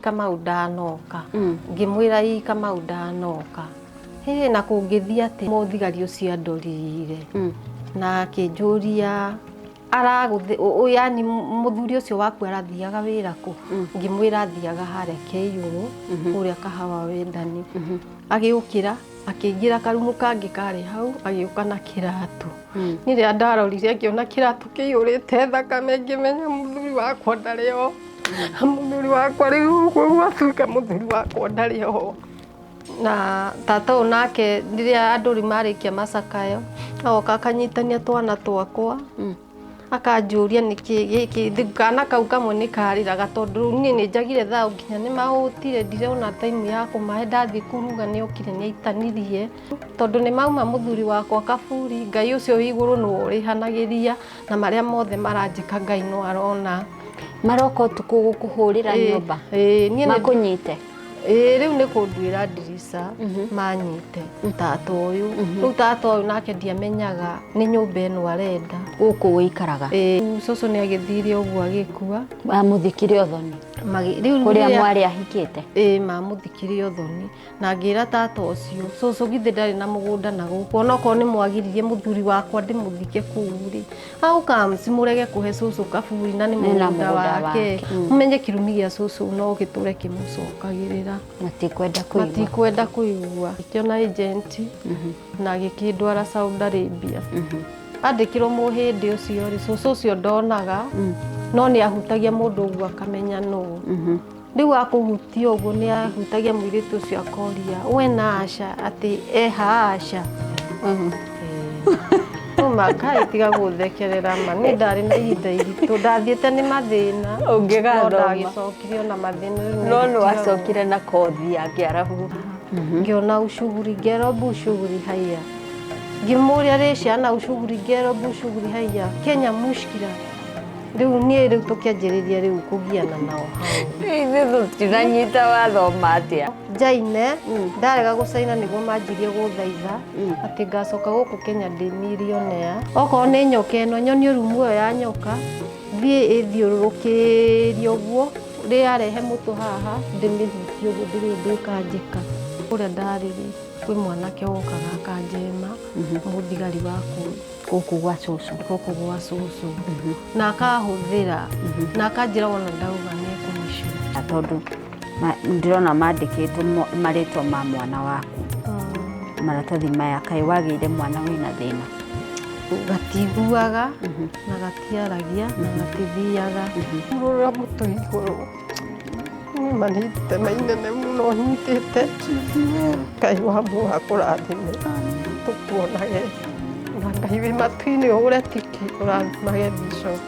Kamau ndanoka. Ngĩmwĩra, "Ii, Kamau ndanoka." Hĩ, na kũngĩthiĩ atĩ mũthigari ũcio andorire na akĩnjũria aragũthĩ, yani mũthuri ũcio waku arathiaga wĩra kũ? Ngĩmwĩra athiaga harĩa Kĩiyũrũ, kũrĩa Kahawa Wendani. Agĩũkĩra, akĩingĩra karumu kangĩ karĩ hau, agĩũka na kĩratũ. Niĩ rĩrĩa ndarorire ngĩona kĩratũ kĩiyũrĩte thakame, ngĩmenya mũthuri wakwa ndarĩ ho. Mũthuri wakwa rĩu ũguo gwatuĩka mũthuri wakwa ndarĩ ho. Na tata ũyũ nake, rĩrĩa andũ rĩu marĩkia macakayo, agoka akanyitania twana twakwa, akanjũria nĩkĩ gĩkĩ. Kana kau kamwe nĩ karĩraga, tondũ rĩu niĩ nĩ njagire thayũ, nginya nĩ mahũtire, ndirona time ya kũmahe. Ndathiĩ kũruga, nĩ okire, nĩ aitanirie, tondũ nĩ mauma mũthuri wakwa kaburi. Ngai ũcio wĩ igũrũ nĩwe ũrĩhanagĩria na marĩa mothe maranjĩka, Ngai no arona. Maroka ũtukũ gũkũhũrĩra nyũmba? Ĩĩ, niĩ Makũnyite? Ĩĩ, rĩu nĩ kũnduĩra ndirica manyite tata ũyũ. Rĩu tata ũyũ nake ndiamenyaga nĩ nyũmba ĩno arenda. Gũkũ wĩikaraga? Ĩĩ, cũcũ nĩ agĩthire ũguo, agĩkua. Mamũthikire ũthoni? Rĩu Kũrĩa mwarĩ ahikĩte? Ĩĩ, mamũthikire ũthoni. Na ngĩra tata ũcio, "Cũcũ githĩ ndarĩ na mũgũnda na gũkũ? Onokorwo nĩ mwagiririe mũthuri wakwa ndĩmũthike kũu rĩ, how comes mũrege kũhe cũcũ kaburi na nĩ Nĩ na mũgũnda mũgũnda wake?" wake. Mũmenye kĩrumi gĩa cũcũ no gĩtũre kĩmũcokagĩrĩra. Matikwenda kũigua. Matikwenda kũigua. Ngĩkĩona agent na agĩkĩndwara Saudi Arabia. Andĩkĩrwo mũhĩndĩ ũcio rĩ, cũcũ ũcio ndonaga, no nĩ ahutagia mũndũ ũguo akamenya nũ. Rĩu akũhutia ũguo, nĩ ahutagia mũirĩtu ũcio, akoria, "We na Asha atĩ eha Asha?" Rĩu kaĩ, tiga gũthekerera ma, niĩ ndarĩ na ihinda iritũ, ndathiĩte nĩ mathĩna. Ũngĩgathoma. No ndagĩcokirie ona mathĩna rĩu No nĩ nĩndigagwo. Wacokire na kothi ya Kĩarabu. Ngĩona ushuguri ngerobu ushuguri haiya, ngĩmũria rĩ, ciana ushuguri ngerobu ushuguri haiya Kenya mushkila. Rĩu niĩ rĩu tũkĩanjĩrĩria rĩu kũgiana nao hau. Ithuĩ tũtinanyita wathoma atĩa. Njaine ndarega gũcaina nĩguo manjirie gũthaitha atĩ ngacoka gũkũ Kenya ndĩ millionaire. Okorwo nĩ nyoka ĩno, nyonie rumu ĩyo ya nyoka, thiĩ ĩthiũrũrũkĩrie ũguo, rĩarehe mũtũ haha, ndĩmĩhutie ũguo, ndĩrĩ ũndũ ĩkanjĩka. Kũrĩa ndarĩ rĩ, kwĩ mwanake wokaga akanjema, mũthigari wa kũu. Gũkũ gwa cũcũ? Gũkũ gwa cũcũ, na akahũthĩra na akanjĩra wona ndauga nĩ ekũmĩcua. Tondũ ndĩrona mandĩkĩtwo marĩtwa ma mwana waku maratathi maya, kaĩ wagĩire mwana wĩna thĩna? Gatiguaga na gatiaragia na gatithiaga. Rũra mũtwe igũrũ, nĩma nĩ itema inene mũno nyitĩte. Ngai wa muoyo akũrathime, tũkuonage, na Ngai wĩ matu-inĩ ũhũre tiki ũrathimage Bishop.